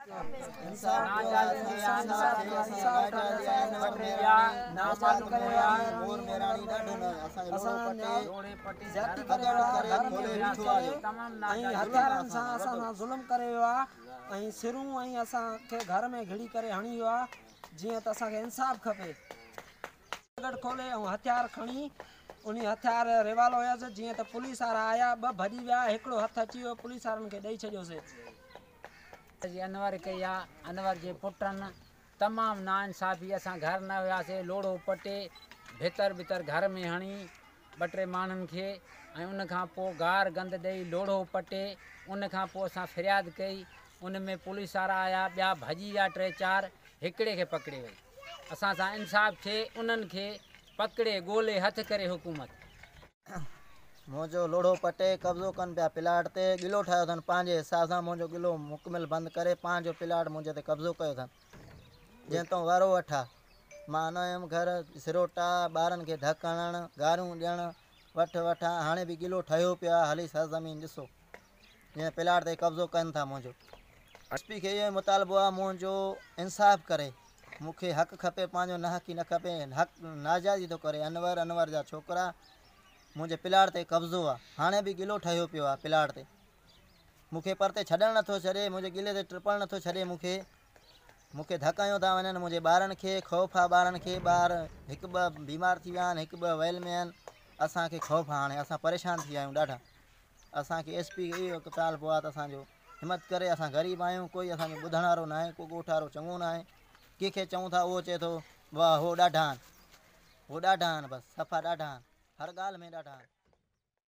۽ هٿيارن سان اسان سان ظلم ڪري ويو آ ۽ سرون ۽ اسان کي گهر ۾ گهڙي ڪري هڻي ويو آ جيئن ته اسان کي انصاف کپي. گڏ کولي ۽ هٿيار کڻي انهي هٿيار ريوالو هيس جيئن ته پوليس وارا آيا ٻه ڀڄي ويا هڪڙو هٿ اچي ويو پوليس وارن کي ڏئي ڇڏيوسي. جي انور ڪئي آ انور جي پٽن تمام ناانصافي اسان گهر نه هياسي لوڙهو پٽي ڀتر ڀتر گهر ۾ هڻي ٻه ٽي ماڻهن کي ۽ ان کان پوء گار گند ڏئي لوڙهو پٽي ان کان پوء اسان فرياد ڪئي ان ۾ پوليس وارا آيا ٻيا ڀڄي ويا ٽي چار هڪڙي کي پڪڙي وئي اسان سان انصاف ٿئي انهن کي پڪڙي ڳولي هٿ ڪري حڪومت. منهنجو لوڙهو پٽي قبضو ڪن پيا پلاٽ تي ڳلو ٺاهيو اٿن پنهنجي حساب سان منهنجو ڳلو مڪمل بند ڪري پنهنجو پلاٽ منهنجي تي قبضو ڪيو اٿن جنهن تون وارو وٺا مان نه هيم گهر سروٽا ٻارن کي ڌڪ هڻڻ گاريون ڏيڻ وٺ وٺان هاڻي به ڳلو ٺهيو پيو آهي هلي سرزمين ڏسو جنهن پلاٽ تي قبضو ڪن ٿا منهنجو ايس پي کي اهو ئي مطالبو آهي منهنجو انصاف ڪري مون کي حق کپي پنهنجو ناحقي نه کپي حق ناجائزي ٿو ڪري انور انور جا ڇوڪرا منهنجي پلاٽ تي قبضو آهي هاڻي به ڳلو ٺهيو پيو آهي پلاٽ تي مون کي پرتي ڇڏڻ نٿو ڇڏي منهنجي ڳلي تي ٽپڻ نٿو ڇڏي مون کي مون کي ڌڪ هنيو ٿا وڃن منهنجي ٻارن کي خوف آ ٻارن کي ٻار هڪ ٻه بيمار ٿي ويا آهن هڪ ٻه ويل ۾ آهن اسان کي خوف آ هاڻي اسان پريشان ٿي ويا آهيون ڏاڍا اسان کي ايس پي کي اهو مطالبو آ ته اسان جو همت ڪري اسان غريب آهيون ڪوئي اسان جو ٻڌڻ وارو ناهي ڪو ڳوٺ وارو چڱو ناهي ڪنهن کي چئون ٿا اهو چئي ٿو واهه هو ڏاڍا آهن هو ڏاڍا آهن بس صفا ڏاڍا آهن هر ڳالهه ۾ ڏاڍا آهن.